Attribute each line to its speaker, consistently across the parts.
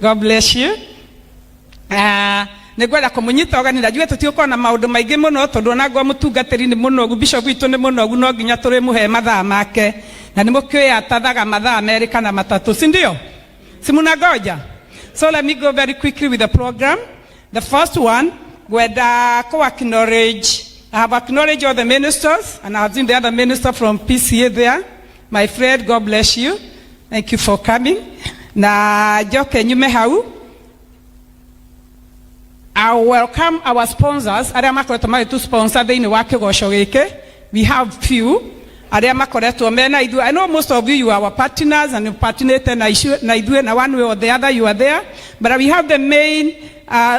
Speaker 1: God bless you. Ah, nä ngwenda kå må nyita ũgeni na njuge tå tigåkorwo na maå ndå maingä må no tondå ona ngwa må tungatä ri nä må nogu bishop witå nä må nogu no nginya tå rä må he mathaa make na nä må kä å atathaga mathaa merä kana matatå si ndio si mnangoja so let me go very quickly with the program the first one ngwenda kå acknowledge I have acknowledged all the ministers and I have seen the other minister from PCA there my friend God bless you thank you for coming na njoke nyume hau I welcome our sponsors arĩa makoretwo magĩtũ sponsor thĩinĩ wa kĩgoco gĩkĩ we have few arĩa makoretwo mena ithuĩ I know most of you you are our partners and you partnerate na na ithuĩ na one way or the other you are there but we have the main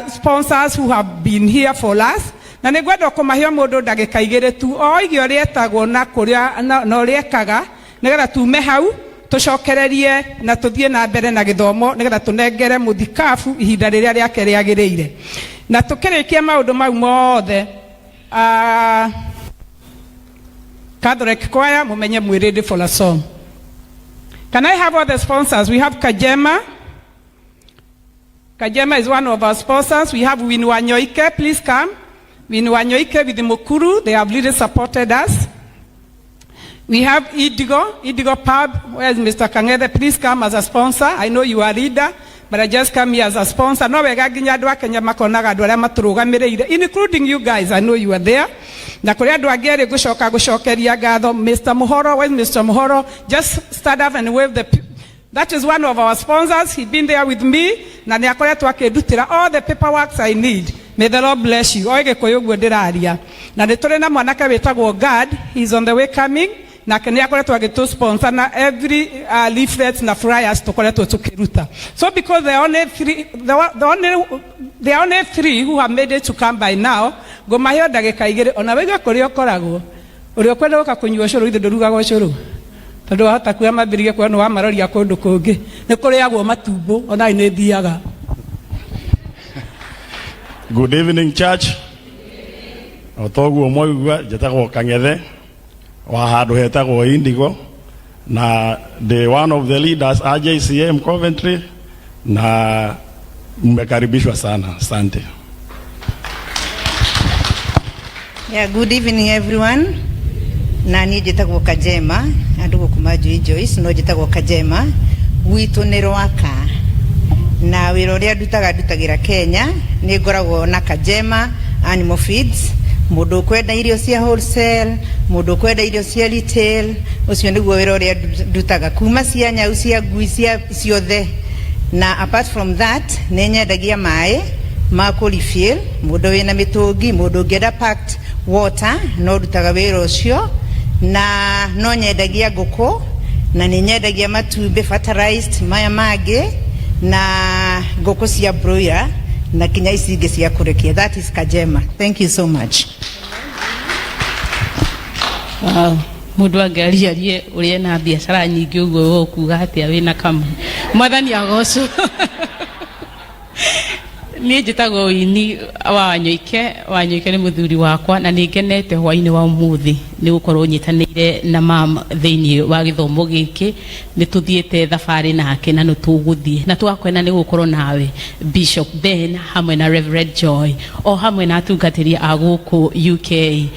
Speaker 1: sponsors who have been here for us na nĩ ngwenda kũmahe o mũndũ ndagĩka igĩrĩ tu o oige ũrĩa etagwo na kũrĩa na ũrĩa ekaga nĩgetha tume hau tũcokererie na tũthiĩ na mbere na gĩthomo nĩgetha tũnengere mũthikabu ihinda rĩrĩa rĩake rĩagĩrĩire na tũkĩrĩkia maũndũ mau mothe Catholic choir mumenye mwĩ ready for a song. Can I have all the sponsors? We have Kajema. Kajema is one of our sponsors. We have Winnie Wanyoike, please come. Winnie Wanyoike with the Mukuru, they have really supported us. We have Indigo, Indigo Pub. Where is Mr. Kang'ethe? Please come as a sponsor. I know you are a leader, but I just come here as a sponsor. No wega nginya andũ a Kenya makonaga andũ arĩa matũrũgamĩrĩire, including you guys. I know you are there. Na kũrĩ andũ angĩ erĩ ngũcoka gũcokeria ngatho. Mr. Muhoro, where is Mr. Muhoro? Just stand up and wave the... That is one of our sponsors. He's been there with me. Na nĩ akoretwo akĩndutĩra all the paperwork I need. May the Lord bless you. Oĩ Gĩkũyũ ũguo ndĩraria. Na nĩ tũrĩ na mwanake wĩtagwo Gad. He's on the way coming. Nake nĩ akoretwo agĩtũ sponsor na every leaflet na flyers tũkoretwo tũkĩruta. So because there are only three, there are only, there are only three who have made it to come by now, ngũmahe o ndagĩka igĩrĩ ona waiga kũrĩa ũkoragwo ũrĩa ũkwenda gũka kũnyua ũcũrũ ithe ndũrugaga ũcũrũ tondũ wahota kuoya mambĩrĩrie kuona nĩ wamaroria kũndũ kũngĩ nĩ kũrĩagwo matumbũ ona nĩ thiaga.
Speaker 2: Good evening church. O toguo mwaigua njĩtagwo Kang'ethe wa handũ hetagwo Indigo na the one of the leaders a JCM Coventry na mmekaribishwa sana. Asante.
Speaker 3: Yeah, good evening everyone. Na niĩ njĩtagwo Kajema, andũ gũkũ manjũĩ Joyce, no njĩtagwo Kajema. Gwitũ nĩ Rwaka. Na wĩra ũrĩa ndutaga ndutagĩra Kenya, nĩ ngoragwo na Kajema Animal Feeds. Mũndũ ũkwenda irio cia wholesale, mũndũ ũkwenda irio cia retail, ũcio nĩguo wĩra ũrĩa ndutaga kuma cia nyau, cia ngui, cia ciothe. Na apart from that, nĩ nyendagia maĩ ma kũ refill, mũndũ wĩna mĩtũngi, mũndũ ũngĩenda packed water, no ndutaga wĩra ũcio. Na no nyendagia ngũkũ, na nĩ nyendagia matumbĩ fertilized maya mangĩ, na ngũkũ cia broiler, na kinya ici ingĩ cia kũrekia. That is Kajema. Thank you so much.
Speaker 4: Wow. Mũndũ angĩariarie ũrĩa ena biacara nyingĩ ũguo we ũkuga atĩa wĩna kamwe. Mwathani agocwo. Niĩ njĩtagwo Winnie wa Wanyoike. Wanyoike nĩ mũthuri wakwa na nĩ ngenete hwainĩ wa ũmũthĩ nĩ gũkorwo nyitanĩire na mam thĩinĩ wa gĩthomo gĩkĩ. Nĩ tũthiĩte thabarĩ nake na nĩ tũgũthiĩ na twakwena nĩ gũkorwo nawe Bishop Ben hamwe na Reverend Joy o hamwe na atungatĩri a gũkũ UK,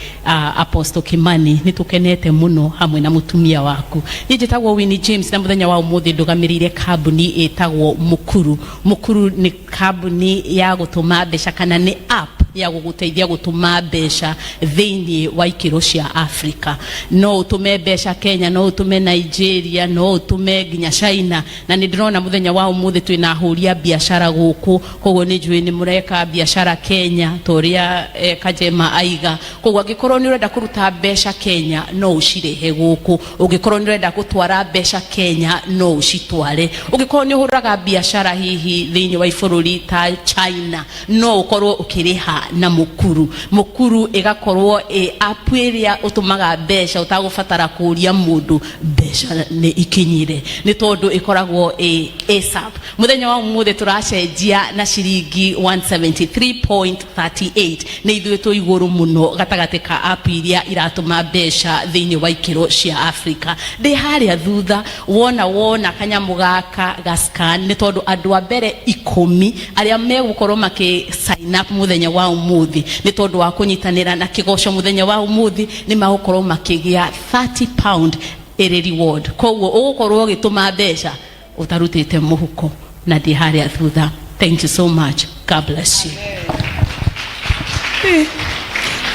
Speaker 4: Apostle Kimani. Nĩ tũkenete mũno hamwe na mũtumia waku. Niĩ njĩtagwo Winnie James na mũthenya wa ũmũthĩ ndũgamĩrĩire kambuni ĩtagwo Mukuru. Mukuru nĩ kambuni ya gũtũma mbeca kana nĩ app ya gũgũteithia gũtũma mbeca thĩinĩ wa ikĩro cia Africa. No ũtũme mbeca Kenya, no ũtũme Nigeria, no ũtũme nginya China. Na nĩ ndĩrona mũthenya wa ũmũthĩ twĩna ahũri a biacara gũkũ, koguo nĩ njũĩ nĩ mũreka biacara Kenya ta ũrĩa Kajema aiga. Koguo angĩkorwo nĩ ũrenda kũruta mbeca Kenya no ũcirehe gũkũ, ũngĩkorwo nĩ ũrenda gũtwara mbeca Kenya no ũcitware, ũngĩkorwo nĩ ũhũraga biacara hihi thĩinĩ wa ibũrũri ta China no ũkorwo ũkĩrĩha Na Mukuru, Mukuru ĩgakorwo ĩ app ĩrĩa ũtũmaga mbeca ũtagũbatara kũria mũndũ mbeca nĩ ikinyire, nĩ tondũ ĩkoragwo ĩ ASAP. Mũthenya wa ũmũthĩ tũracenjia na ciringi 173.38. Nĩ ithuĩ twĩ igũrũ mũno gatagatĩ ka app iria iratũma mbeca thĩinĩ wa ikĩro cia Africa. Ndĩ harĩa thutha, wona wona kanyamũ gaka ga scan, nĩ tondũ andũ a mbere 10 arĩa megũkorwo makĩ sign up mũthenya wa ũmũthĩ nĩ tondũ wa kũnyitanĩra na kĩgoco mũthenya wa ũmũthĩ, nĩ magũkorwo makĩgĩa £30 ĩrĩ reward. Koguo ũgũkorwo ũgĩtũma mbeca ũtarutĩte mũhuko. Na ndĩ harĩa thutha. Thank you so much. God bless you.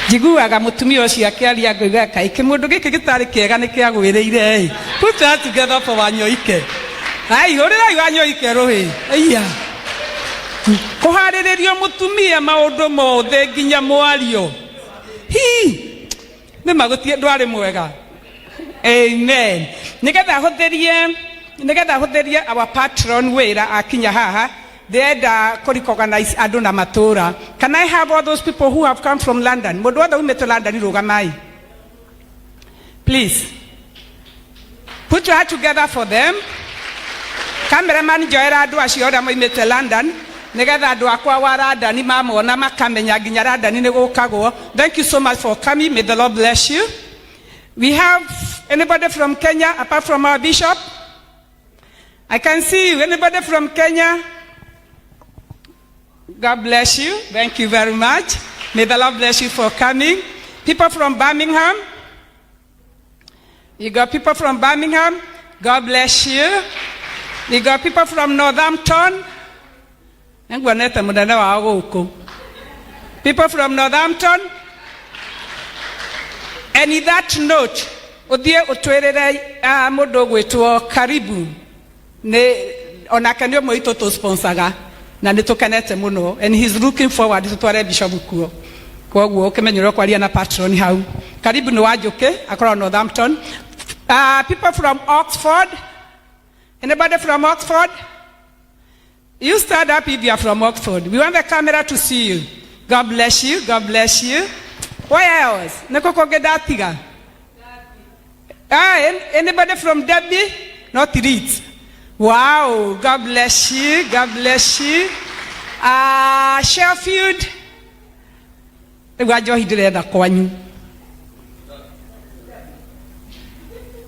Speaker 1: Njiguaga mũtumia ũcio akĩaria ngoiga kaĩ kĩmũndũ gĩkĩ gĩtarĩ kĩega nĩ kĩagwĩrĩire ĩ. Put your hands together for Wanyoike. Ai, hũrĩrai Wanyoike rũhĩ. Ĩya, kũharĩrĩrio mũtumia maũndũ mothe nginya mwario hi nĩ magũtie ndwarĩ mwega. Amen. Nĩgetha hũthĩrie our patron wĩra akinya haha, ndĩrenda kũ recognize andũ na matũra. Can I have all those people who have come from London? Mũndũ wothe umĩte London, rũgamai, please. Put your hand together for them. Cameraman, njoera andũ acio arĩa moimĩte London, nĩgetha andũ akwa wa London mamona makamenya nginya London nĩ gũkagwo. Thank you so much for coming. May the Lord bless you. We have anybody from Kenya apart from our bishop? I can see you. Anybody from Kenya? God bless you. Thank you very much. May the Lord bless you for coming. People from Birmingham? You got people from Birmingham? God bless you. You got people from Northampton? Nguonete mũnene wao gũkũ. People from Northampton? And in that note, ũthiĩ ũtwĩrĩre mũndũ ũgwĩtwo Karibu nĩ onake nĩ ũmwe witũ tũsponsaga na nĩ tũkenete mũno, and he's looking forward tũtware bishop kuo. Koguo ũkĩmenye ũrĩa ũkwaria na patron hau. Karibu nĩ Wanjũkĩ, akoragwo Northampton. People from Oxford? Anybody from Oxford? You stand up if you are from Oxford. We want the camera to see you. God bless you. God bless you. Where else? Nĩ kũ kũngĩ ndatiga? Ah, anybody from Derby? Not Leeds. Wow. God bless you. God bless you. Sheffield. Rĩu njohi ndĩretha kwanyu.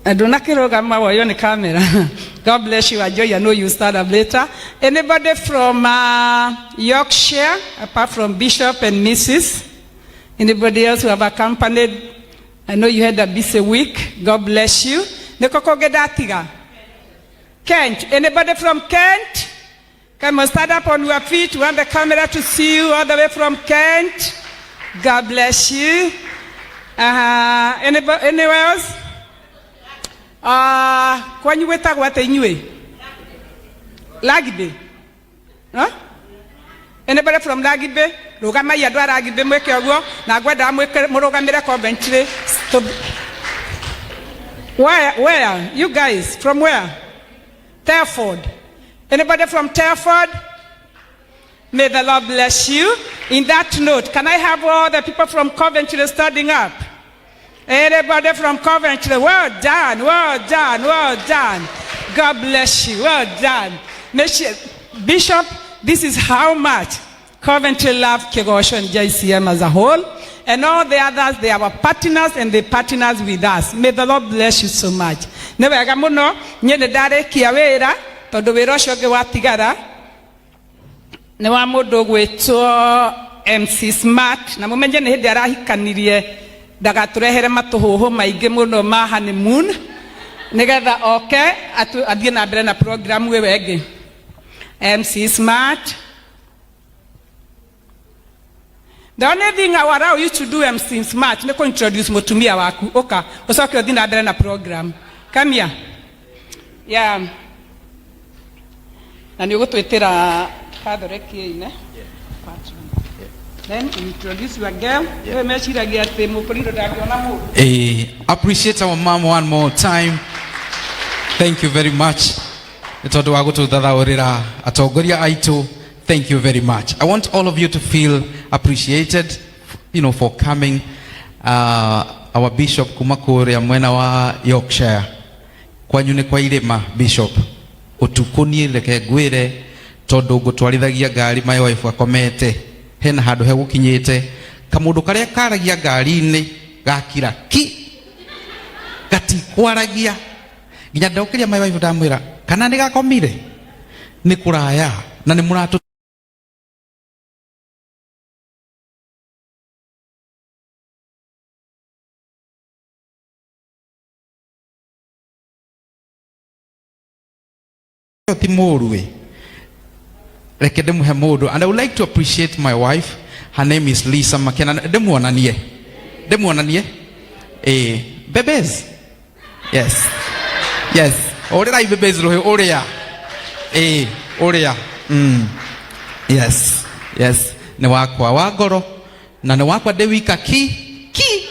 Speaker 1: Ndũnakĩrũgama woywo nĩ camera. God bless you, Ajoy. I know you start up later. Anybody from Yorkshire, apart from Bishop and Mrs.? Anybody else who have accompanied? I know you had a busy week. God bless you. Nĩ kũ kũngĩ ndatiga? Kent. Anybody from Kent? Come on, stand up on your feet. We want the camera to see you all the way from Kent. God bless you. Anybody, anywhere else? Kwanyu gwĩtagwo atĩa inyuĩ? Rugby. Huh? Anybody from Rugby? Rũgamai andũ a Rugby mwĩke ũguo na ngwendaga mwĩke mũrũgamĩre Coventry. Where, where? You guys, from where? Telford. Anybody from Telford? May the Lord bless you. In that note, can I have all the people from Coventry standing up? Anybody from Coventry? Well done, well done, well done. God bless you. Well done. Bishop, this is how much Coventry love Kigosho and JCM as a whole. And all the others, they are our partners and they partners with us. May the Lord bless you so much. Nĩ wega mũno, niĩ nĩ ndarĩkia wĩra, tondũ wĩra ũcio ũngĩ watigara nĩ wa mũndũ ũgwĩtwo MC Smart, na mũmenye nĩ hĩndĩ arahikanirie, ndagatũrehere matũhũhũ maingĩ mũno ma honeymoon, nĩgetha oke athiĩ na mbere na program ĩyo ĩngĩ. MC Smart. The only thing I will allow you to do, MC Smart, nĩ kũ-introduce mũtumia waku. Ũka ũcoke ũthiĩ na mbere na program. Come here. Yeah. Na nĩ ũgũtwĩtĩra Catholic ine. Then you introduce your girl. Yeah. Meciragia atĩ mũkũriro ndangĩona mũndũ.
Speaker 5: Appreciate our mom one more time. Thank you very much. Nĩ tondũ wa gũtũthathaũrĩra atongoria aitũ. Thank you very much. I want all of you to feel appreciated for coming. Our bishop kuma kuria mwena wa Yorkshire, kwanyu nĩ kwa irĩma. Bishop, ũtukũ niĩ reke ngwĩre, tondũ ngũtwarithagia ngari, my wife akomete, hena handũ hegũkinyĩte kamũndũ karĩa karagia ngari-inĩ gakira ki gatikwaragia, nginya ndokĩria my wife ndamwĩra kana nĩ gakomire nĩ kũraya na nĩ mũratũ. Ti mũũru ĩ, reke ndĩmũhe mũndũ. And I would like to appreciate my wife. Her name is Lisa Makena. Ndĩmuonanie, ndĩmuonanie ĩ bebes. Yes, ũrĩrai bebes rũhĩ ũrĩa ĩ ũrĩa. Yes, nĩ wakwa wa ngoro na nĩ wakwa ndĩ wika ki ki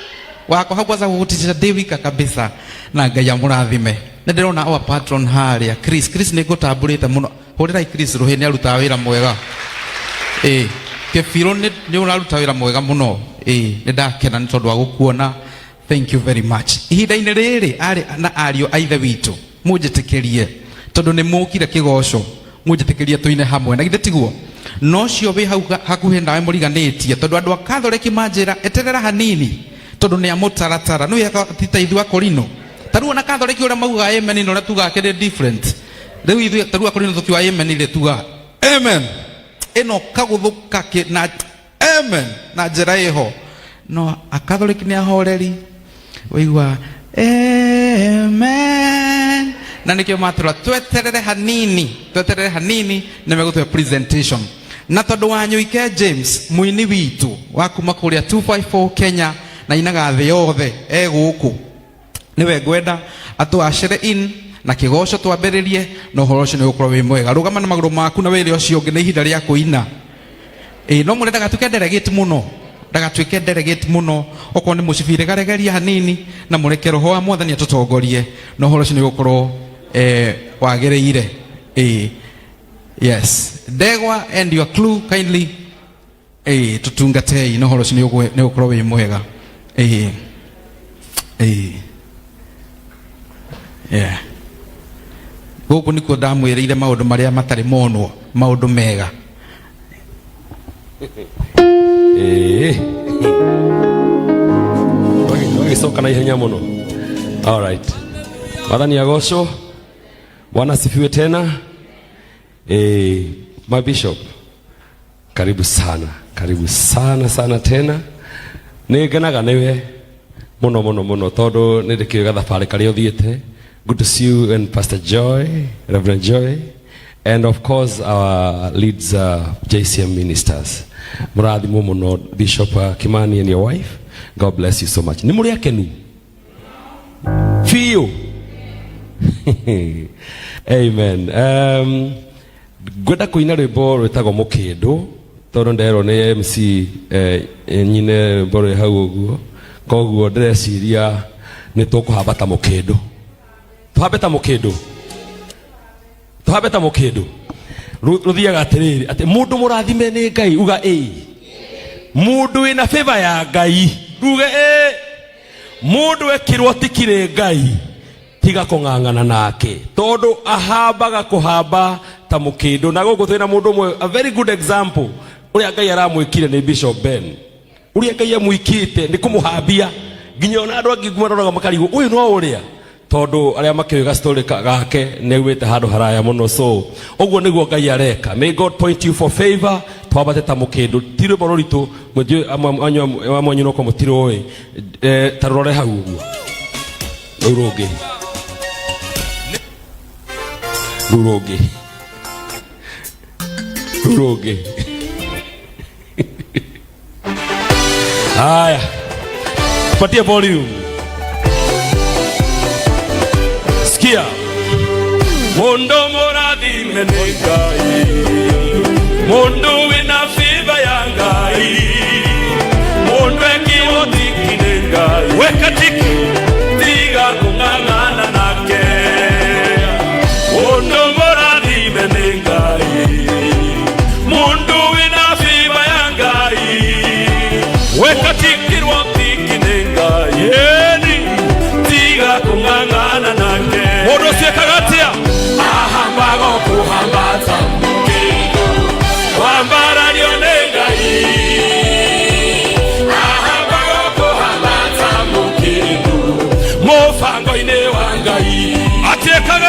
Speaker 5: wakwa hau kwanza gũgũticia ndĩ wika kabisa, na Ngai amũrathime. Nĩ ndĩrona our patron harĩa, Chris. Chris, nĩ ngũtambũrĩte mũno. Hũrĩrai Chris rũhĩ, nĩ arutaga wĩra mwega. Ĩ kĩbirũ, nĩ ũraruta wĩra mwega mũno. Ĩ nĩ ndakena nĩ tondũ wa gũkuona. Thank you very much. Ihinda-inĩ rĩrĩ, arĩ na ariũ a ithe witũ, mũnjĩtĩkĩrie, tondũ nĩ mũkire kĩgoco, mũnjĩtĩkĩrie tũine hamwe, na githĩ tiguo? No cio wĩ hau hakuhĩ nawe mũriganĩtie, tondũ andũ a Katholeki manjĩra eterera hanini, tondũ nĩ a mũtaratara nĩ ti ta ithuĩ akorino. Ta rĩu ona Katholeki ũrĩa maugaga amen na ũrĩa tugaga kĩrĩ different. Rĩu ithuĩ ta rĩu akorino tũkiuga amen rĩ, tuga amen ĩno kagũthũka na amen na njĩra ĩho, no akatholiki nĩ ahoreri, ũigua amen, na nĩkĩo matũra tweterere hanini, tweterere hanini, nĩ megũtũhe presentation. Na tondũ wa Nyũike James, mũini witũ wa kuma kũrĩa 254 Kenya na inaga thĩ yothe, e gũkũ, nĩwe ngwenda atũ acere in na kĩgoco twambĩrĩrie, na ũhoro ũcio nĩ ũgũkorwo wĩ mwega. Rũgama na magũrũ maku na wĩre ũcio ũngĩ nĩ ihinda rĩa kũina. Ĩ no mũrĩ ndagatuĩke delegate mũno, ndagatuĩke delegate mũno. Okorwo nĩ mũcibi, regaregeria hanini na mũreke roho wa Mwathani atũtongorie, na ũhoro ũcio nĩ ũgũkorwo wagĩrĩire. Ĩ yes, ndegwa and your clue, kindly ĩ tũtungatei, na ũhoro ũcio nĩ ũgũkorwo wĩ mwega. Ĩ yeah, gũkũ nĩkuo ndamwĩrĩire maũndũ marĩa matarĩ monwo, maũndũ mega.
Speaker 6: Ĩĩ. Wagĩcoka na ihenya mũno. Alright. Mwathani agocwo. Bwana asifiwe tena. My bishop, karibu sana, karibu sana sana tena. Nĩ ngenaga nĩwe mũno mũno mũno, tondũ nĩ ndĩkĩũĩ gathabarĩ karĩa ũthiĩte. Good to see you and Pastor Joy, Reverend Joy, and of course our leads, JCM ministers. Mũrathimwo mũno, Bishop Kimani and your wife. God bless you so much. Nĩ mũrĩ akenu biũ. Amen. Ngwenda kũina rwĩmbo rwĩtagwo Mũkĩndũ, tondũ nderwo nĩ MC nyine rwĩmbo rwĩ hau ũguo, koguo ndĩreciria nĩ tũkũhamba ta mũkĩndũ, tũhambe ta mũkĩndũ, tũhambe ta mũkĩndũ. Rũthiaga atĩrĩrĩ, atĩ mũndũ mũrathime nĩ Ngai, uga ĩ mũndũ wĩna favor ya Ngai, ruge ĩ mũndũ ekĩrwo tikirĩ Ngai, tiga kũng'ang'ana nake, tondũ ahambaga kũhamba ta mũkĩndũ. Na gũkũ twĩna mũndũ ũmwe, a very good example ũrĩa Ngai aramwĩkire nĩ Bishop Ben, ũrĩa Ngai amwĩkĩte nĩ kũmũhambia nginya ona andũ angĩ maroraga makarigwo ũyũ no ũrĩa, tondũ arĩa makĩũĩ gastori gake nĩ aumĩte handũ haraya mũno. So ũguo nĩguo Ngai areka. May God point you for favor. Twambate ta mũkĩndũ. Ti rwĩmbo rũritũ, amwe anyu noko mũtirũĩ. Ta rũrore hau ũguo, rũu rũngĩ, rũu rũngĩ, rũu rũngĩ. Haya, patie volume. Sikia, mundu murathime nĩ Ngai, mundu wĩna favor ya Ngai, mundu ekirwo tiki nĩ Ngai, weka tiki, tiga kũng'ang'ana nake. Mundu mũrathime nĩ Ngai, mundu wĩna favor ya Ngai.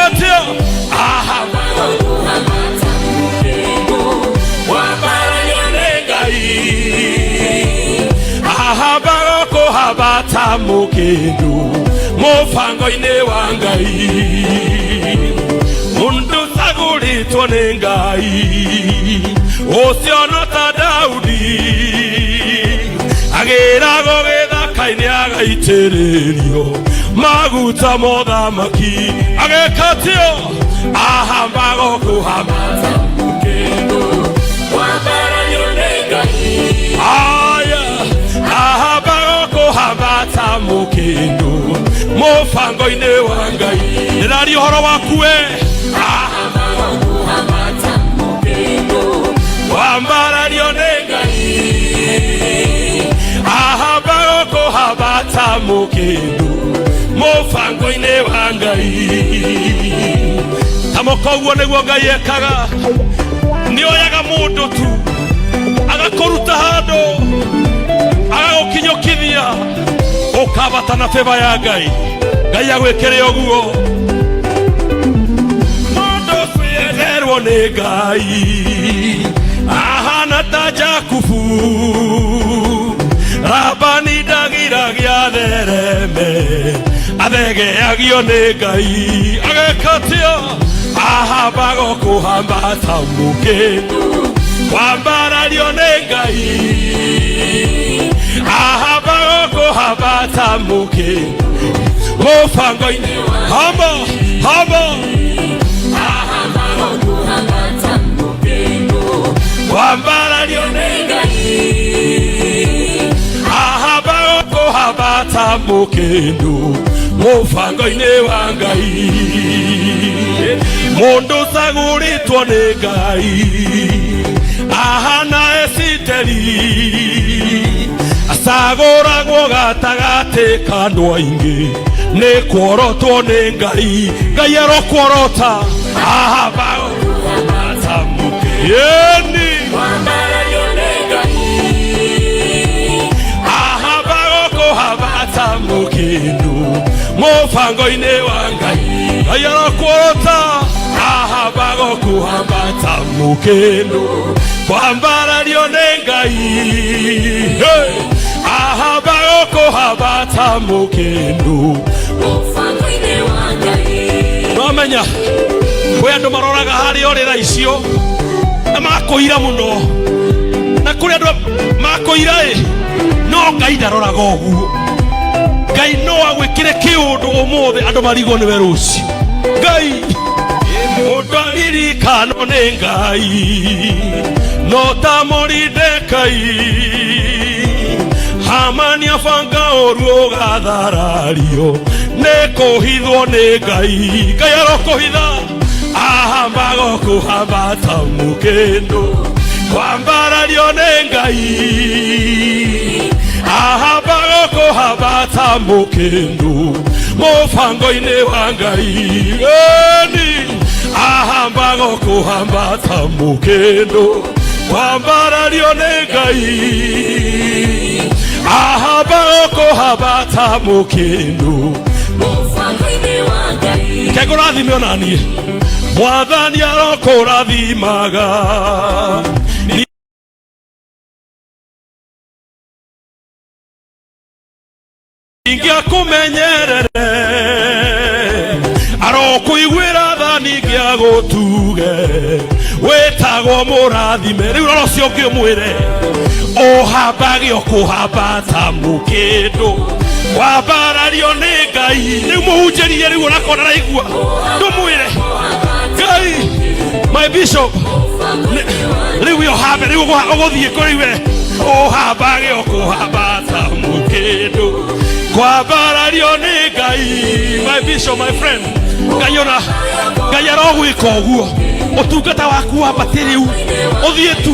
Speaker 6: Agekatio aha ahambaga kũhambata mũkĩndũ mũbango-inĩ wa Ngai mũndũ cagũrĩtwo nĩ Ngai ũcio no ta Daudi agĩragwo gĩthaka-inĩ agaitĩrĩrio maguta mothamaki agekatio ahambago kũhambata mũkĩndũ aya ahambago kũhambata mũkĩndũ mũbango-inĩ wa Ngai ndĩraria ũhoro waku we wambarario nĩ Ngai ahambago kũhambata mũkĩndũ mũbango-inĩ wa Ngai tamoka ũguo nĩguo Ngai ekaga nĩ oyaga mũndũ tu agakũruta handũ agagũkinyũkithia ũkambata na bĩba ya Ngai Ngai agwĩkĩre ũguo mũndũ kwĩyenderwo nĩ Ngai ahana ta Jakubu Labani ndagiragia thereme athegeagio nĩ Ngai agekatio ahambago kũhambata mũkĩndũ kwambarario nĩ Ngai ahambago kũhambata mũkĩndũ mũbango-inĩ hamba hamba kwambarario nĩ Ngai ahambago kũhambata mũkĩndũ mũbango-inĩ wa Ngai mũndũ cagũrĩtwo nĩ Ngai ahana Esiteri acagũragwo gatagatĩ ka andũ aingĩ nĩ kuorotwo nĩ Ngai Ngai arokuorota ahambago kũhambata mũkĩndũ ahambago kũhambata mũkĩndũ mũbango-inĩ wa Ngai Ngai arokuorota ahambago kũhambata mũkĩndũ kwambarario nĩ Ngai Hey! ahambago kũhambata mũkĩndũ nomenya kwĩ andũ maroraga harĩa ũrĩ thaa icio na makũira mũno na kũrĩ andũ makũira ĩ no Ngai ndaroraga ũguo Ngai no agwĩkĩre kĩũndũ ũmũthĩ andũ marigwo nĩwe rũciũ Ngai mũndũ aririkanwo nĩ Ngai no ta Moridekai Hamani abanga ũru ũgatharario nĩ kũhithwo nĩ Ngai Ngai arokũhitha ahambago kũhambata mũkĩndũ kwambarario nĩ Ngai ahambago kũhambata mũkĩndũ mũbango-inĩ wa Ngai eni ahambago kũhambata mũkĩndũ kwambarario nĩ Ngai ahambago kũhambata mũkĩndũ kegũrathime ona niĩ mwathani arokũrathimaga ningĩ akũmenyerere arokũiguĩra tha ningĩ agũtuge wĩtagwo mũrathime rĩu rora ũcio ũngĩ ũmwĩre ũhambage ũkũhambata mũkĩndũ wambarario nĩ Ngai rĩu mũhunjĩrie rĩu onakorwo ndaraigua ndũmwĩre Ngai my bishop rĩu we ũhambe rĩu ũgũthiĩ kũrĩ we ũhambage ũkũhambata mũkĩndũ kwambarario nĩ Ngai my bishop my friend Ngai ona Ngai arogwĩka ũguo ũtungata waku wambate rĩu ũthiĩ tu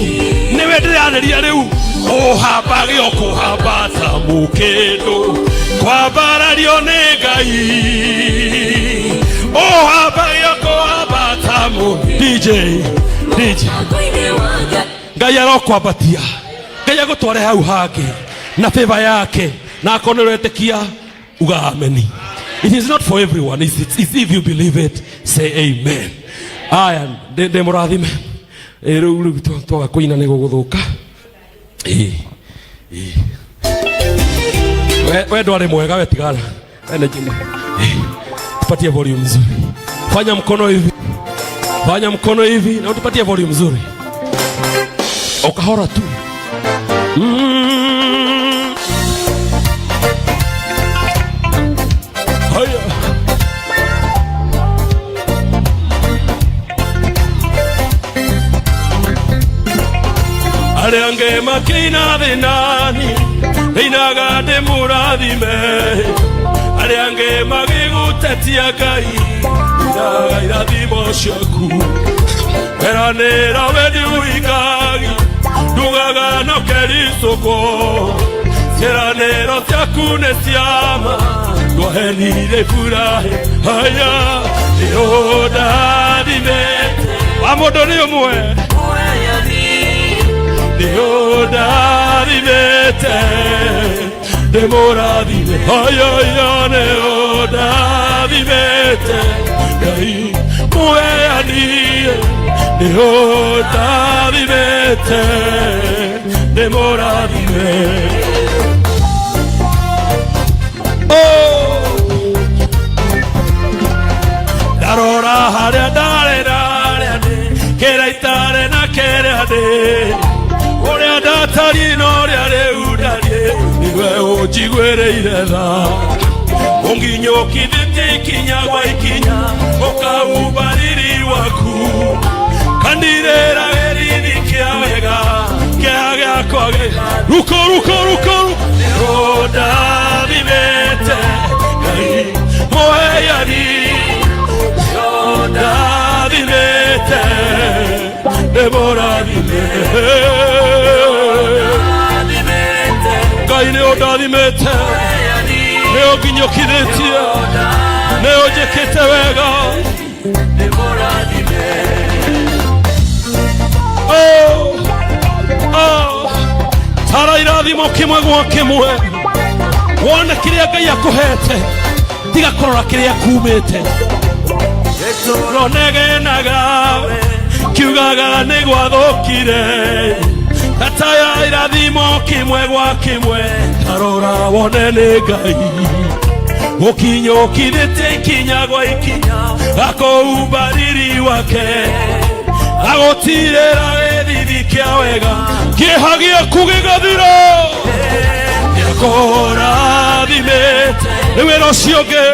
Speaker 6: nĩwe ndĩrarĩria rĩu ũhambage ũkũhambata mũkĩndũ kwambarario nĩ Ngai ũhambage ũkũhambata mũ DJ DJ Ngai arokwambatia Ngai agũtware hau hangĩ na favor yake na akorwo nĩ ũretĩkia uga ameni. It is not for everyone. It's if you believe it, say amen. Aya, ndĩ mũrathime. Ĩ, rĩu twaga kũina nĩ gũgũthũka. Ĩ, ĩ. We ndwarĩ mwega, we tigana. We nĩ Ĩ, tupatie volume nzuri. Fanya mkono hivi. Fanya mkono hivi na utupatie volume nzuri. Ukahora tu. Haya. Arĩa angĩ makĩina thĩnani ĩinaga ndĩ mũrathime, arĩa angĩ magĩgũtetia Ngai inaga irathimo ciaku, eranĩra we ndiuikagi ndugaga no kericũkwo, ciĩranĩro ciaku nĩ ciama ndwahenire Iburahĩ. Haya, nĩũndathimĩte wa mũndũ nĩ ũmwe, nĩũndathimĩte ndĩmũrathime. Hayaya, nĩũndathimĩte Ngai mũheanie, nĩũndathimĩte ndĩmũrathime. Oh! Ndarora harĩa ndarĩ na harĩa ndĩ, kĩrĩa itarĩ na kĩrĩa ndĩ, ũrĩa ndatariĩ na ũrĩa rĩu ndariĩ, nĩwe ũnjiguĩrĩire tha, ũnginyũkithĩtie ikinya gwa ikinya, ũkaumba riri waku, kandirĩra gĩthithi kĩa wega kĩa gĩakwa gĩ ruko ruko ruko ruko. Nĩũndathimĩte Ngai mũheani, nĩũndathimĩte ndĩmũrathime. Ngai nĩũndathimĩte, nĩũnginyũkithĩtie, nĩũnjĩkĩte wega. Oh, oh. Tara irathimo kĩmwe gwa kĩmwe, wone kĩrĩa Ngai akũhete, tiga kũrora kĩrĩa kumĩte. Ronegenaga kiugaga nĩ gwathũkire, kataya irathimo kĩmwe gwa kĩmwe, tarora wone nĩ Ngai ũkinyũkithĩtie ikinya gwa ikinya, akũumba riri wake, agũtirĩra gĩthithi kĩa wega, kĩeha gĩaku gĩgathira, nĩakũrathimĩte. Nĩ wĩra ũcio ũngĩ,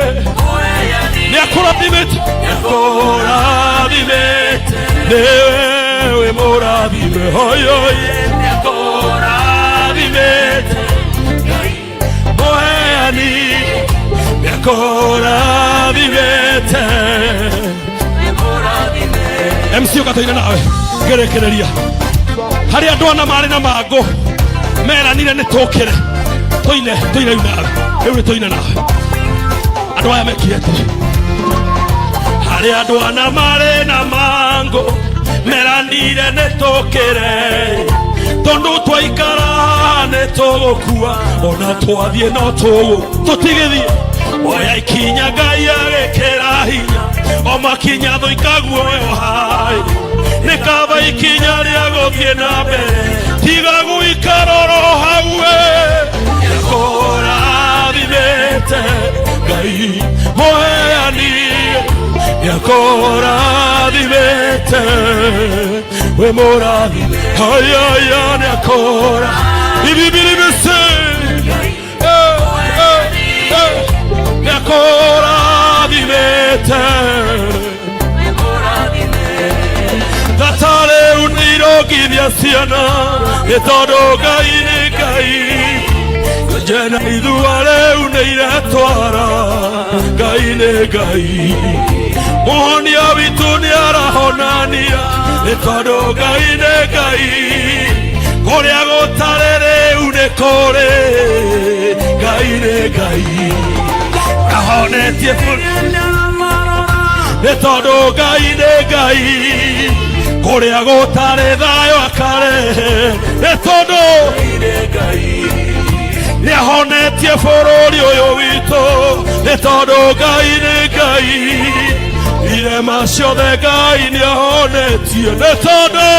Speaker 6: nĩakũrathimĩte, nĩakũrathimĩte, nĩwe wĩ mũrathime. Hoyoi, nĩakũrathimĩte mũheani, nĩakũrathimĩte. MC ũgatũire nawe ngĩrĩkĩrĩria harĩ andũ ana marĩ na mangũ meranire nĩ tũkĩre tũine tũine rĩu nawe, rĩu nĩ tũine nawe. Andũ aya mekire atĩ harĩ andũ ana marĩ na mangũ meranire nĩ tũkĩre, tondũ twaikara nĩ tũgũkua, ona twathiĩ no tũgũ tũtigĩthiĩ. Oya ikinya Ngai agĩkĩra hinya, o makinya thũikaguoyo hai, nĩ kaba ikinya rĩa gũthiĩ na mbere, tiga gũikara oro hau. We nĩakũrathimĩte Ngai mũheani, nĩakũrathimĩte, wĩ mũrathime. Hayaya, nĩakũra ibibiribisi nĩakũrathimĩte. Tata rĩu nĩirongithia ciana, nĩ tondũ Ngai nĩ Ngai, njena ithua rĩu nĩ iretwara. Ngai nĩ Ngai, mũhonia witũ nĩ arahonania, nĩ tondũ Ngai nĩ Ngai, kũrĩa gũtarĩ rĩu nĩ kũrĩ. Ngai nĩ Ngai, ahonetie bũrũri, nĩ tondũ Ngai nĩ Ngai, kũrĩa gũtarĩ thayũ akarehe, nĩ tondũ nĩ
Speaker 2: Nĩahonetie bũrũri ũyũ witũ nĩ tondũ Ngai nĩ Ngai. Irema ciothe Ngai nĩahonetie nĩ tondũ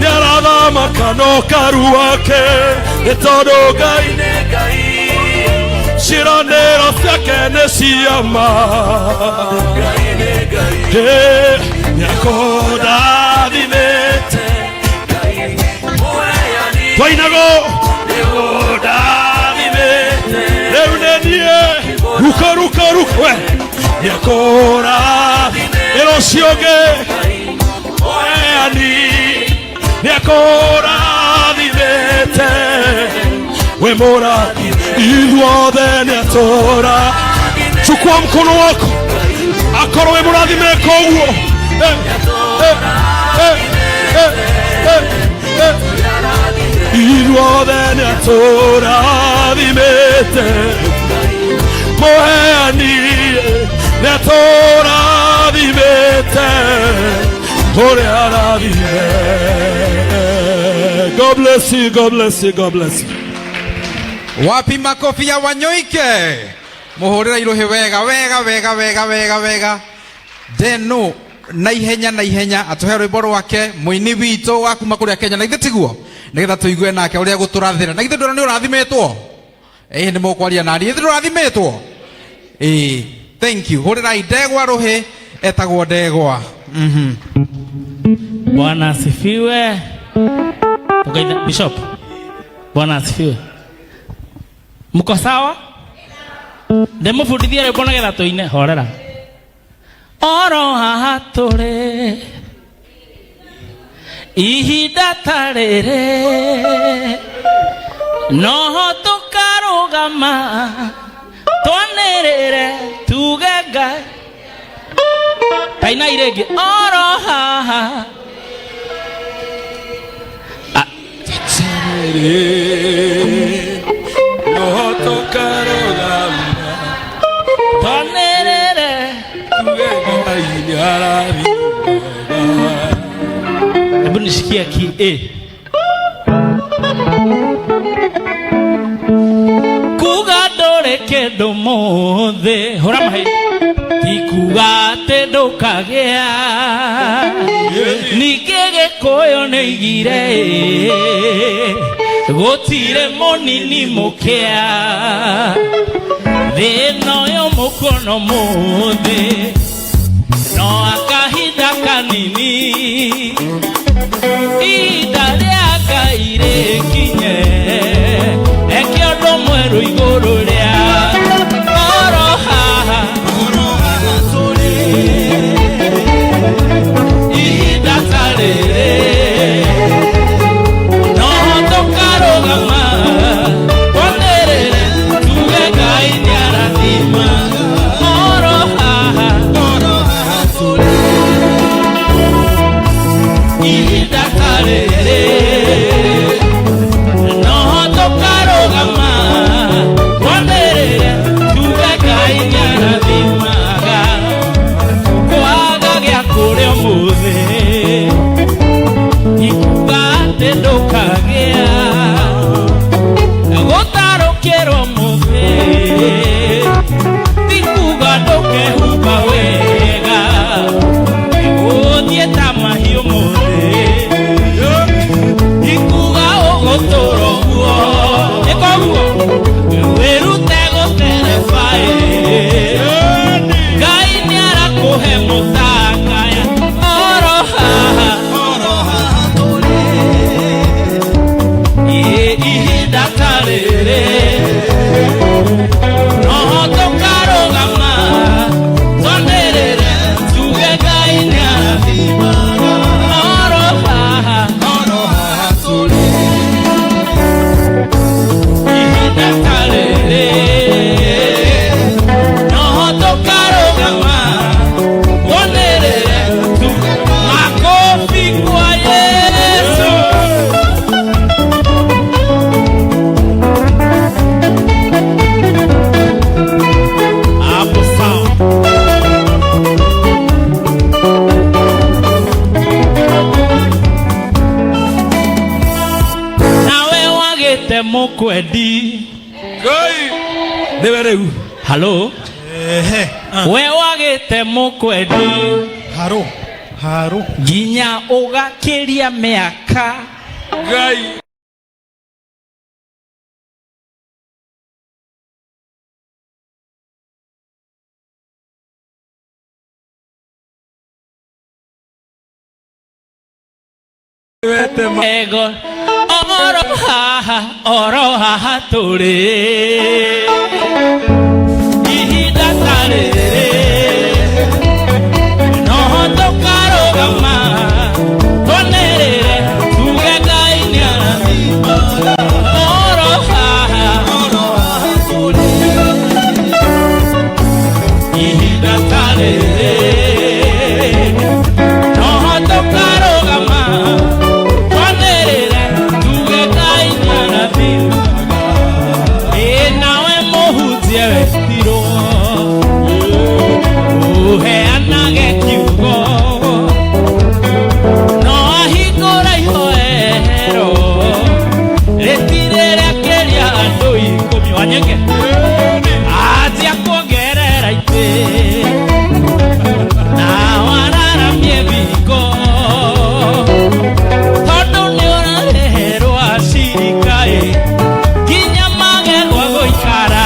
Speaker 2: nĩarathamaka na ũkaru wake nĩ tondũ Ngai nĩ Ngai. Ciĩranĩro ciake nĩ ciama. Nĩakũndathimĩte twainago nĩkũndathimĩte rĩu nĩ niĩ ruka ruka ruka we nĩakũrathimĩte ũcio ũngĩ mũheani nĩakũrathimĩte we mũrathime ithuothe nĩatũra. Chukua mkono wako akorwo wĩ mũrathime koguo. Eh, eh, eh, eh, eh, eh. Ithuothe nĩatũrathimĩte mũheani nĩatũrathimĩte ũrĩa arathime. God bless you, God bless you, God bless you.
Speaker 5: Wapi makofi ya Wanyoike? Muhurira iruhi wega wega wega wega wega wega. Deno na ihenya na ihenya atuhe rwimbo rwake muini witũ wa kuma kuria Kenya na ithe tiguo nigetha tuigue nake uria guturathira na ithe ndona ni urathimitwo ĩ nĩ mũkwaria nani ithe ndũrathimĩtwo ĩ. Thank you. Hũrĩrai ndegwa rũhĩ etagwo ndegwa.
Speaker 7: Bwana asifiwe. Tukaitha Bishop. Bwana asifiwe. Mko sawa? Ndimũbundithie rwĩmbo nĩgetha tũine horera. Oro haha tũrĩ ihinda ta rĩrĩ noho tũkarũgama twanĩrĩre tuge Ngai tainai rĩngĩ oro haha.
Speaker 6: No tũkarũgama
Speaker 7: twanĩrĩre
Speaker 6: tuge Ngai nĩarathimaga.
Speaker 7: Hebu nishikie ki A. Kuga ndũrĩ kĩndũ mũthĩ hũra mahi ti kuga atĩ ndũkagĩa ningĩ gĩkũyũ nĩ igire gũtirĩ mũnini mũkĩa thĩna ũyũ mũkuona mũthĩ no akahinda kanini ihinda rĩa Ngai rĩkinye eke ũndũ mwerũ igũrũ rĩa oro haha tũrĩ ihinda ta rĩrĩ no tũkarũgama twanĩrĩre tuge Ngai nĩarathima oro haha tũrĩ ihinda ta rĩrĩ. Mũkwendi.
Speaker 6: Ngai nĩwe rĩu.
Speaker 7: Halo. We wagĩte mũkwendi.
Speaker 8: Haro haro.
Speaker 7: Nginya ũgakĩria mĩaka.
Speaker 6: Ngai.
Speaker 7: Ego oro haha, oro haha tũrĩ ihinda ta rĩrĩ, no tũkarũgama twanĩrĩre tuge Ngai nĩarathima. Oro haha, oro haha tũrĩ ihinda ta rĩrĩ, no tũkarũgama twanĩrĩre tuge Ngai nĩarathima. Ĩ nawe mũhunjie wetirwo ũheanage kiugo, no ahingũra ihoero rĩtirĩ rĩakĩria andũ 10. Wanyeke anjia kuongerera itĩ na wararamie thingo, tondũ nĩ ũrareherwo acirika ĩ nginya mage gwa gũikara.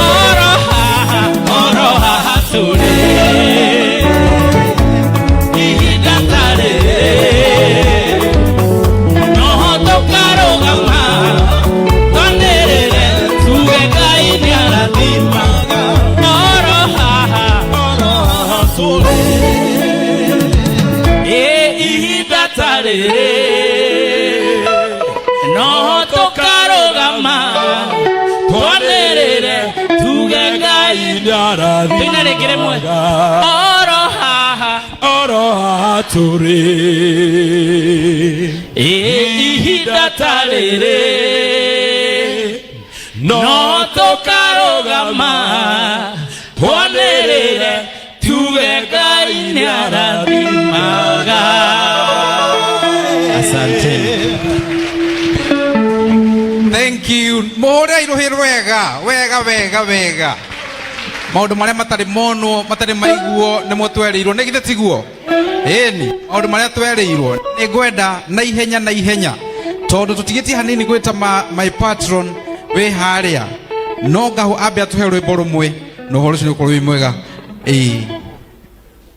Speaker 7: Oro haha, oro haha tũrĩ ihinda ta rĩrĩ, no tũkarũgama twanĩrĩre tuge Ngai nĩarathimaga. Oro haha, oro haha tũrĩ ĩ ihinda ta rĩrĩ, no tũkarũgama twanĩrĩre tuge Ngai. Tũine rĩngĩ rĩmwe. Oro haha,
Speaker 6: oro haha tũrĩ
Speaker 7: ĩ ihinda ta rĩrĩ, no tũkarũgama twanĩrĩre tuge Ngai nĩarathimaga.
Speaker 5: Asante. Thank you. Muhure iruhi rwega wega wega wega. Maundu maria matari monwo, matari maiguo nimo twerirwo, nĩ githĩ tiguo? Ĩni, maundu maria twerirwo nĩ ngwenda na ihenya na ihenya, tondu tũtigĩtie hanini gwĩta my patron wĩ harĩa, no ngahũ ambe atũhe rwĩmbo rũmwe na ũhoro ũcio nĩ ũkorwo wĩ mwega. Ĩĩ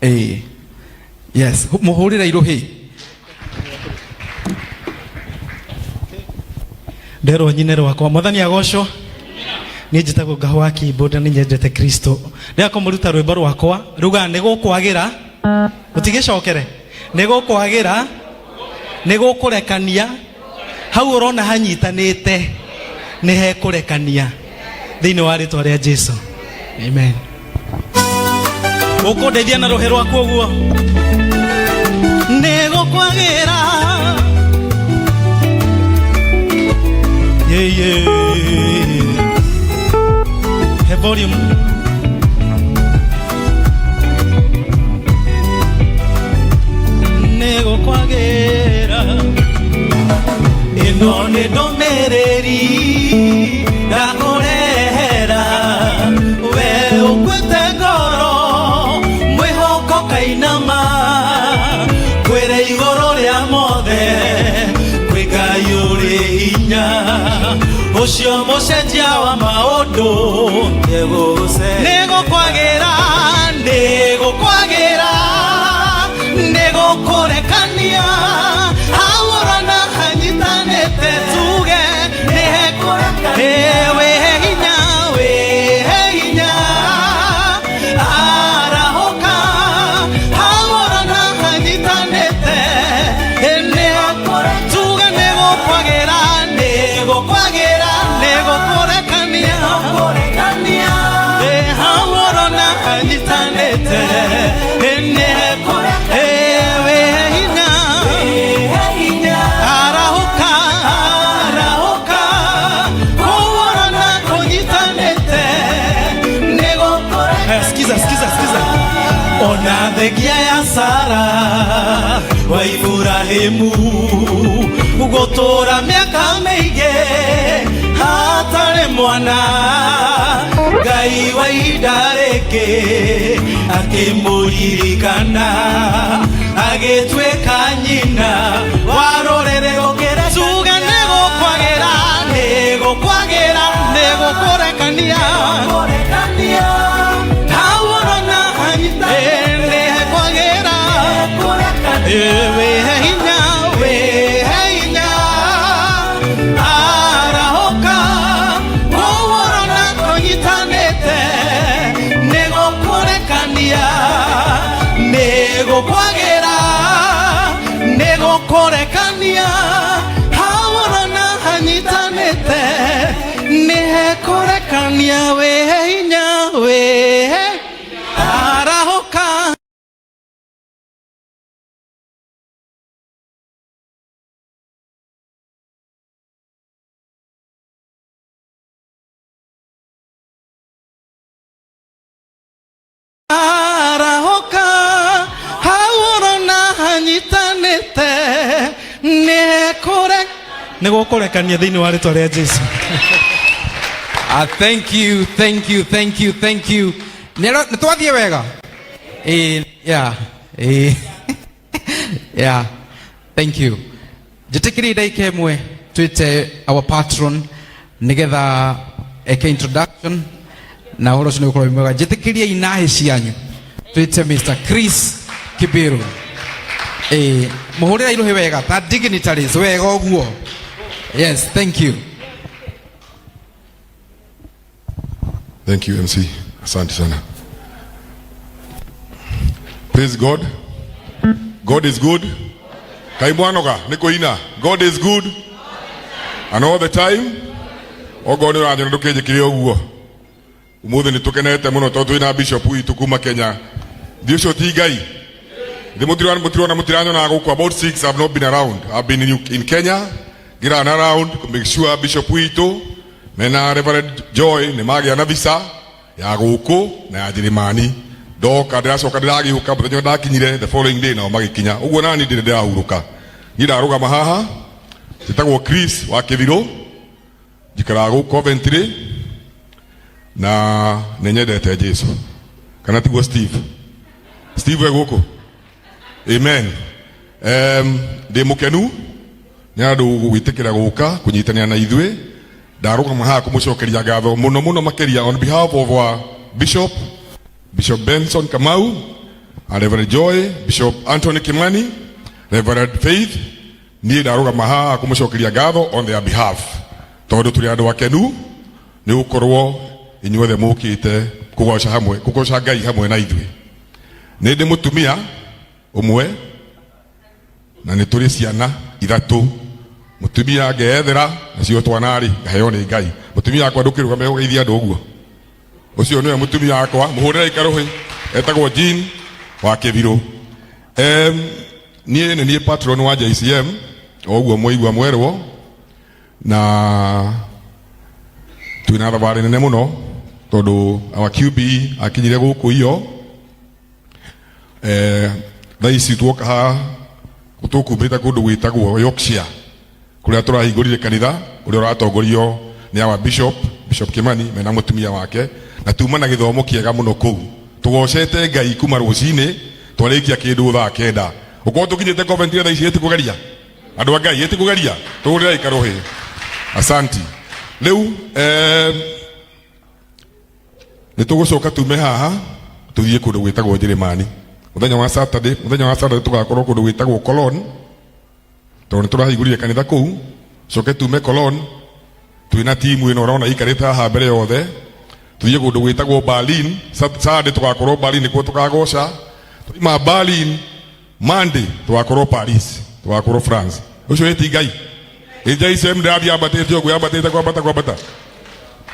Speaker 5: ĩĩ, yes, mũhũrĩre irũhĩ.
Speaker 8: Nderwo nyine rwakwa. Mwathani agocwo. Niĩ njĩtagwo Ngahũ wa Kimbo na nĩ nyendete Kristo. Ndĩrenda kũmũruta rwĩmbo rwakwa rugaga nĩ gũkwagĩra, ũtigĩcokere, nĩ gũkwagĩra, nĩ gũkũrekania. Hau ũrona hanyitanĩte nĩ hekũrekania thĩinĩ wa rĩtwa rĩa Jesu, amen. Ũkũndeithia na rũhĩ rwaku ũguo. Nĩ gũkwagĩra, yeah, yeah. He volume. Nĩ gũkwagĩra, ĩno nĩ ndũmĩrĩri ndakũrehera, we ũkuĩte ngoro, mwĩhoko kainama, kwĩre igũrũ rĩa mothe kwĩ Ngai ũrĩ hinya, ũcio mũcenjia wa maũndũ. Nĩ gũkwagĩra, nĩ gũkwagĩra, nĩ gũkũrekania. Hau ũrona hanyitanĩte, tuge nĩ hekũrekania. Wĩhe hinya, wĩhe hinya, arahũka. Hau ũrona hanyitanĩte nĩ tuge nĩ gũkwagĩra, nĩ gũkwagĩra, nĩ gũkũrekania. Hau ũrona hanyitanĩte Wa Iburahimu gũtũra mĩaka mĩingĩ hatarĩ mwana, Ngai wa ihinda rĩngĩ akĩmũririkana, agĩtuĩka nyina wa rũrĩrĩ gũkĩra. Tuge nĩ gũkwagĩra, nĩ gũkwagĩra, nĩ gũkũrekania hawũrona nĩ kwagĩra, wĩhe hinya, wĩhe hinya, arahũka kũwũrona tũnyitanĩte, nĩ gũkũrekania, nĩ gũkwagĩra, nĩ gũkũrekania hawũrona hanyitanĩte, nĩ hekũrekania, wĩhe hinya, wĩhe arahũka. Arahũka hawũrona hanyitanĩte, nĩ kũre nĩ gũkũrekania thĩinĩ wa rĩtwa rĩa Jesu.
Speaker 5: Thank you, thank you, thank you, thank you. Nĩ twathiĩ wega? Yeah. Yeah. Thank you. Njĩtĩkĩrie ndagĩka ĩmwe twĩte our patron nĩgetha eke introduction na ũhoro ũcio nĩ ũgũkorwo wĩ mwega. Njĩtĩkĩrie inahĩ cianyu twĩte Mr. Chris Kibiru. Mũhũrĩra irũhĩ wega ta dignitaries wega ũguo. Yes, thank you.
Speaker 9: Thank you, MC. Asante sana. Praise God. God is good. Kaimwanoga nĩ kũina. God is good. And all the time. Okorwo nĩ ũranjona ndũkĩnjĩkire ũguo. Ũmũthĩ nĩ tũkenete mũno tondũ twĩna bishop witũ kuma Kenya. Thiĩ ũcio ti Ngai. Thĩ mũtirona mũtirona mũtiranyonaga gũkũ about 6. I've not been around. I've been in Kenya. Ngĩrun around to make sure bishop witũ mena Reverend Joy nĩ magĩa na visa ya gũkũ na ya Njĩrĩmani. Ndoka ndĩracoka ndĩragĩũka mũthenya ũrĩa ndakinyire, the following day nao magĩkinya. Ũguo nani ndĩrĩ ndĩrahurũka. Niĩ ndarũgama haha njĩtagwo Chris wa Kĩthirũ, njikaraga gũkũ Coventry na nĩ nyendete Jesu. Kana tiguo Steve? Steve e gũkũ? Amen. Ndĩ mũkenu nĩ andũ gwĩtĩkĩra gũka kũnyitanĩra na ithuĩ. Ndarũgama haha kũmũcokeria ngatho mũno mũno makĩria on behalf of our bishop, Bishop Benson Kamau, and Reverend Joy, Bishop Anthony Kimani, Reverend Faith. Niĩ ndarũgama haha kũmũcokeria ngatho on their behalf tondũ tũrĩ andũ akenu nĩ gũkorwo inyuothe mũkĩte kũgoca hamwe, kũgoca Ngai hamwe na ithuĩ. Nĩ ndĩ mũtumia ũmwe na nĩ tũrĩ ciana ithatũ. Mũtumia ngeyethera nacio twana rĩ ngaheo nĩ Ngai. Mũtumia wakwa ndũkĩrũgame ũgeithie andũ ũguo. Ũcio nĩwe mũtumia wakwa, mũhũrĩre ikarũhĩ, etagwo Jean wa Kĩbirũ. Niĩ nĩ niĩ patron wa JCM o ũguo mwaigua mwerwo, na twĩna thabarĩ nene mũno tondũ our QB akinyire gũkũ iyo thaa ici tuoka haha tũkumbĩte kũndũ gwĩtagwo Yorkshire kũrĩa tũrahingũrire kanitha ũrĩa ũratongorio nĩ our bishop, Bishop Kimani mena mũtumia wake, na tuma na gĩthomo kĩega mũno kũu tũgocete Ngai kuma rũcinĩ twarĩkia kĩndũ thaa 9. Ũkorwo tũkinyĩte Coventry thaa ici ĩtikũgeria andũ a Ngai, ĩtikũgeria tũgũrĩra ikarũhĩ. Asanti. Rĩu nĩ tũgũcoka tume haha tũthiĩ kũndũ gwĩtagwo Njĩrĩmani mũthenya wa Saturday. Mũthenya wa Saturday tũgakorwo kũndũ gwĩtagwo Cologne tondũ nĩ tũrahingũrire kanitha kũu. Coke tume Cologne twĩna timu ĩno ũrona ikarĩte haha mbere yothe, tuthiĩ kũndũ gwĩtagwo Berlin. Sunday tũgakorwo Berlin, nĩkuo tũkagoca. Twaima Berlin, Monday tũgakorwo Paris, tũgakorwo France. Ũcio ĩti Ngai ĩJCM ndĩrathiĩ ambatĩte ũguo, yambatĩte kwambata kwambata.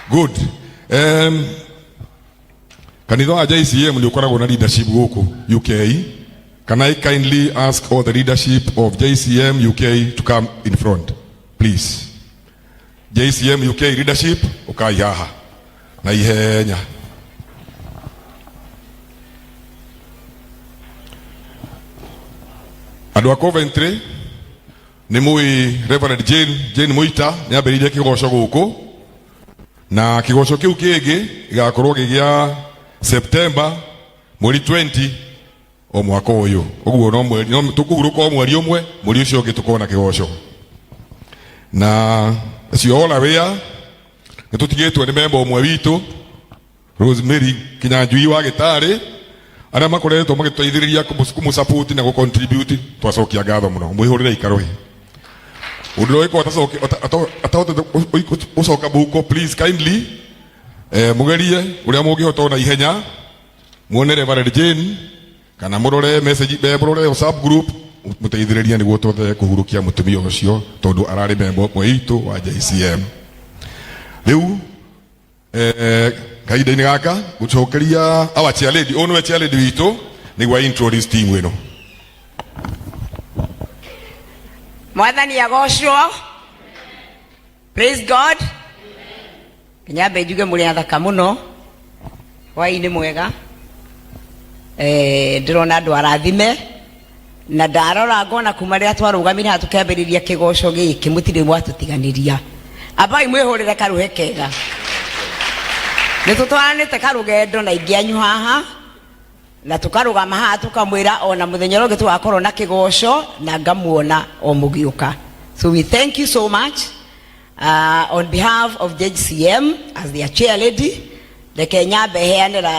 Speaker 9: Good. Kanitha wa JCM nĩ ũkoragwo na leadership gũkũ UK. Can I kindly ask all the leadership of JCM UK to come in front, please? JCM UK leadership, ũkai haha na ihenya. Andũ a Coventry nĩ mũĩ Reverend Jane, Jane Mũita nĩ ambĩrĩirie kĩgoco gũkũ na kĩgoco kĩu kĩngĩ gĩgakorwo gĩ gĩa September mweri 20 o mwaka ũyũ. Ũguo no mweri no tũkũhurũka o mweri ũmwe, mweri ũcio ũngĩ tũkorwo na kĩgoco. Na acio all aware nĩ tũtigĩtwo nĩ memba ũmwe witũ Rosemary Kinyanjui wa gĩtarĩ arĩa makoretwo magĩtũteithĩrĩria kũmũ support na gũ contribute, twacokia ngatho mũno, mwĩhũrĩre ikarũhi. Ũndũ ũrĩa ũgĩkorwo atahotete gũcoka mũhuko, please kindly mũgerie ũrĩa mũngĩhota ona ihenya muone Reverend Jane kana mũrore message, mũrore WhatsApp group, mũteithĩrĩrie nĩguo tũhote kũhurũkia mũtumia ũcio tondũ ararĩ memba ũmwe witũ wa JCM. Rĩu kahinda-inĩ gaka gũcokeria our chair lady, ũyũ nĩwe chair lady witũ nĩguo introduce team ĩno.
Speaker 10: Mwathani agocwo. Praise God. Nyambe njuge mũrĩ athaka mũno, hwaĩ-inĩ mwega. Ndĩrona andũ arathime na ndarora ngona kuma rĩrĩa twarũgamire haha tũkĩambĩrĩria kĩgoco gĩkĩ mũtirĩ mwatũtiganĩria. Ambai mwĩhũrĩre karũhe kega. Nĩ tũtwaranĩte karũgendo na ingĩ anyu haha na tũkarũgama haha tũkamwĩra ona mũthenya ũrĩa ũngĩ tũgakorwo na kĩgoco na ngamuona o mũgĩũka. So we thank you so much on behalf of JCM as their chair lady. Reke nyambe heanĩra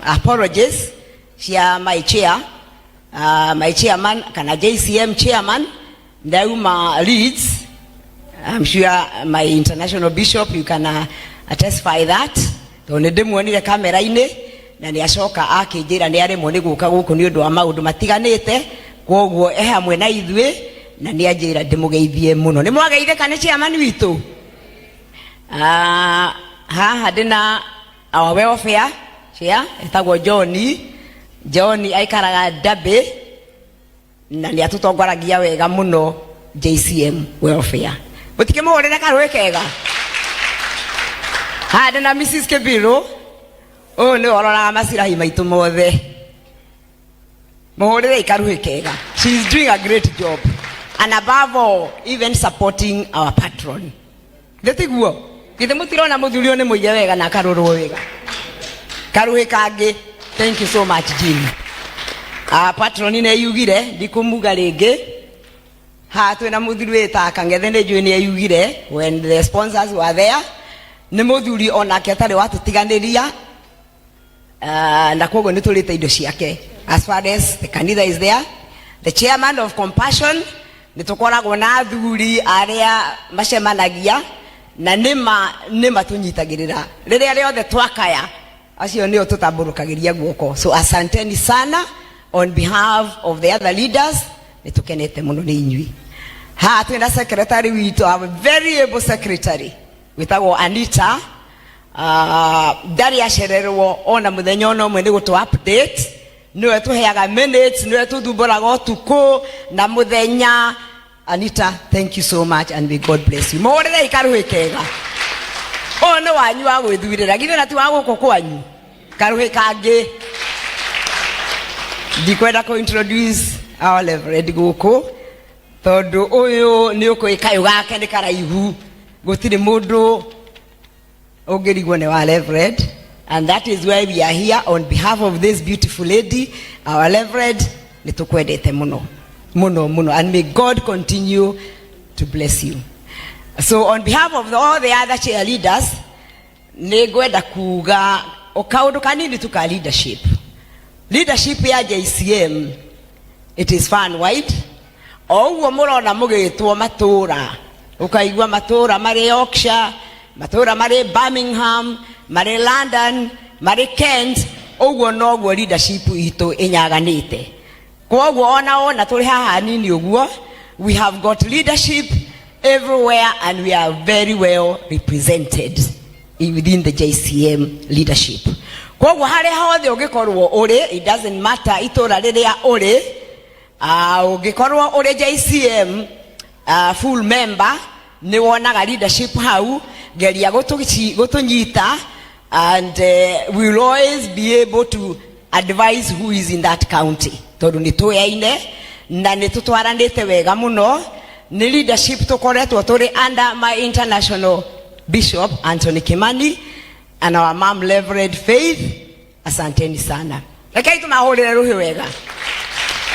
Speaker 10: apologies cia my chair, my chairman kana JCM chairman ndauma Leeds. I'm sure my international bishop, you can attestify that, tondũ nĩ ndĩmuonire kamera-inĩ na nĩ acoka akĩnjĩra nĩ aremwo nĩ gũka gũkũ nĩ ũndũ wa maũndũ matiganĩte, kwoguo e hamwe na ithuĩ na nĩ anjĩra ndĩmũgeithie mũno. Nĩ mwageithĩka nĩ chairman witũ. Haha ndĩna our welfare chair etagwo John. John aikaraga Derby na nĩ atũtongoragia wega mũno JCM welfare. Mũtikĩmũhũrĩre karũĩ kega. Haha ndĩna Mrs Kibiru, ũyũ nĩwe ũroraga macirahi maitũ mothe. Mũhũrĩre ikaruhĩ kega. She is doing a great job and above all even supporting our patron. Githĩ tiguo? Githĩ mũtirona mũthuri ũyũ nĩ mũige wega na akarorwo wega? Karuhĩ kangĩ. Thank you so much, Jean. Patron nĩ yugire ndikũmuga rĩngĩ. Haha twĩna mũthuri wĩtaga Kang'ethe, nĩ njũĩ nĩ eyugire when the sponsors were there. Nĩ mũthuri onake atarĩ watũtiganĩria, na koguo nĩ tũrĩte indo ciake as far as the kanitha is there. The chairman of Compassion, nĩ tũkoragwo na athuri arĩa macemanagia na nĩma nĩma tũnyitagĩrĩra rĩrĩa rĩothe twakaya, acio nĩo tũtambũrũkagĩria guoko. So asanteni sana on behalf of the other leaders, nĩ tũkenete mũno nĩ inyuĩ. Haha twĩna secretary witũ, our very able secretary wĩtagwo Anita. Ndarĩ acererwo ona mũthenya ona ũmwe nĩ gũtũ update, nĩwe tũheaga minutes, nĩwe tũthumbũraga ũtukũ na mũthenya. Anita, thank you so much and may God bless you. Mũhũrĩre ikaruhĩ kega. Ũyũ nĩ wanyu wa gwĩthurĩra, githĩ na ti wa gũkũ kwanyu? Karuhĩ kangĩ. Ndikwenda kũ introduce our reverend gũkũ tondũ ũyũ nĩ ũkũĩ kayũ gake nĩ karaihu, gũtirĩ mũndũ ũngĩrigwo nĩ wa reverend, and that is why we are here on behalf of this beautiful lady, our reverend. Nĩ tũkwendete mũno mũno mũno and may God continue to bless you. So on behalf of all the other chair leaders, nĩ ngwenda kuga o kaũndũ kanini tu ka leadership. Leadership ya JCM, it is far and wide. O ũguo mũrona mũgĩtwo matũra, ũkaigua matũra marĩ Yorkshire, matũra marĩ Birmingham, marĩ London, marĩ Kent, ũguo noguo leadership itũ ĩnyaganĩte. Koguo ona tũrĩ haha nini ũguo, we have got leadership everywhere and we are very well represented within the JCM leadership. Koguo harĩa hothe ũngĩkorwo ũrĩ, it doesn't matter itũra rĩrĩa ũrĩ, ũngĩkorwo ũrĩ JCM full member, nĩ wonaga leadership hau. Geria gũtũnyita and we will always be able to advise who is in that county. Tondu nĩ tũyaine na nĩ tũtwaranĩte wega mũno. Nĩ leadership tũkoretwo tũrĩ under my international bishop Anthony Kimani and our mom Reverend Faith. Asanteni sana. Rekei tũmahũrĩre rũhĩ wega.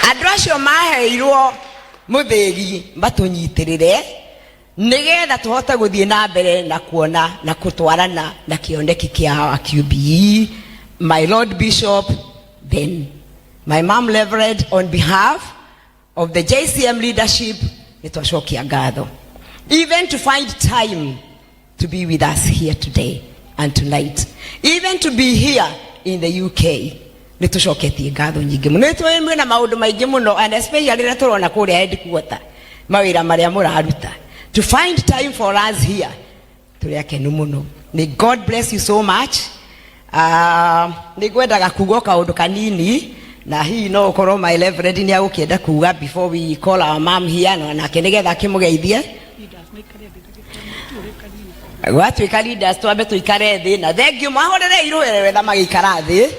Speaker 10: Andũ acio maheirwo mũthĩgi matũnyitĩrĩre nĩgetha tũhote gũthiĩ na mbere na kuona na kũtwarana na kĩoneki kĩa our QBE, my Lord Bishop, then my mom Reverend, on behalf of the JCM leadership, nĩ twacokia ngatho. Even to find time to be with us here today and tonight, even to be here in the UK, nĩ tũcoketie ngatho nyingĩ mũno. Nĩ tũĩ mwĩna maũndũ maingĩ mũno, and especially rĩrĩa tũrona kũrĩa headquarter mawĩra marĩa mũraruta, to find time for us here, tũrĩ akenu mũno. May God bless you so much. Nĩ ngwendaga kuga o kaũndũ kanini, na hihi no ũkorwo my reverend nĩ agũkĩenda kuga before we call our mom here, na nake nĩgetha akĩmũgeithie. Gwatuĩka leaders twambe tũikare thĩ, na thank you, mahũrĩre irũere wetha magĩikara thĩ.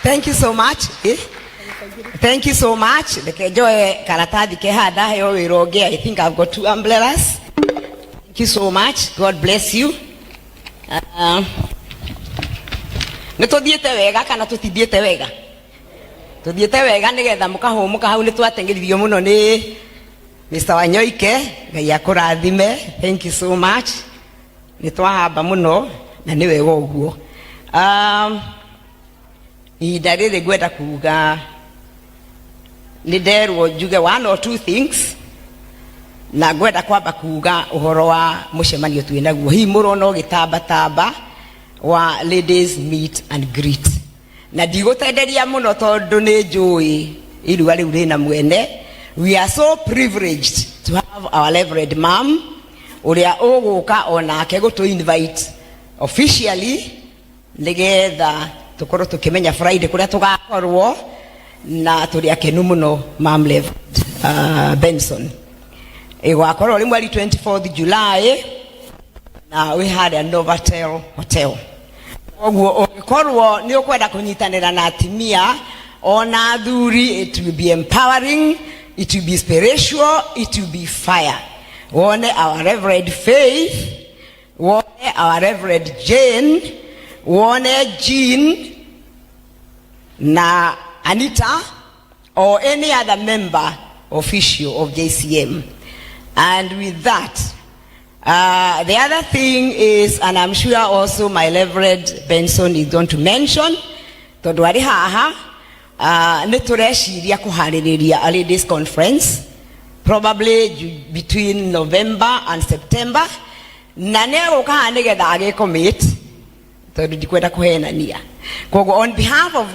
Speaker 10: Thank you so much, eh? Thank you so much. Reke njoe karatathi ke haha, ndaheo wĩra ũngĩ. I think I've got two umbrellas. Thank you so much. God bless you. Nĩ tũthiĩte wega kana tũtithiĩte wega? Tũthiĩte wega nĩgetha mũkahũmũka hau. Nĩ twateng'eririo mũno nĩ Mr. Wanyoike. Ngai akũrathime. Thank you so much. Nĩ twahamba mũno na nĩ wega ũguo. Ihinda rĩrĩ ngwenda kuga nĩ nderwo njuge one or two things, na ngwenda kwamba kuga ũhoro wa mũcemanio twĩ naguo, hihi mũrona ũgĩtambatamba, wa ladies meet and greet, na ndigũtenderia mũno tondũ nĩ njũĩ iruga rĩu rĩna mwene. We are so privileged to have our Reverend Mam ũrĩa ũgũka onake gũtũ invite officially nĩgetha tũkorwo tũkĩmenya Friday kũrĩa tũgakorwo, na tũrĩ akenu mũno. Mam Reverend Benson, ĩgwakorwo rĩ mweri 24th July na wĩ harĩa Novotel Hotel. Koguo ũngĩkorwo nĩ ũkwenda kũnyitanĩra na atimia ona athuri, it will be empowering, it will be spiritual, it will be fire. Wone our Reverend Faith, wone our Reverend Jane, wone Jean na Anita or any other member official of JCM. And with that, the other thing is, and I'm sure also my Reverend Benson is going to mention, tondũ arĩ haha, nĩ tũreciria kũharĩrĩria a ladies conference probably between November and September, na nĩ egũka haha nĩgetha agĩcommit, tondũ ndikwenda kũhenania. Koguo on behalf of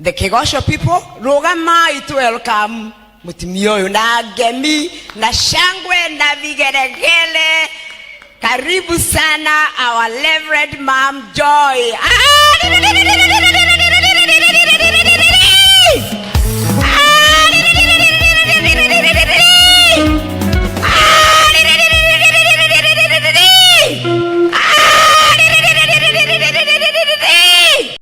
Speaker 10: the Kigosho people, rũgamai to welcome mũtumia ũyũ na ngemi na shangwe na vigelegele. Karibu sana, our Reverend Mom Joy. Ah!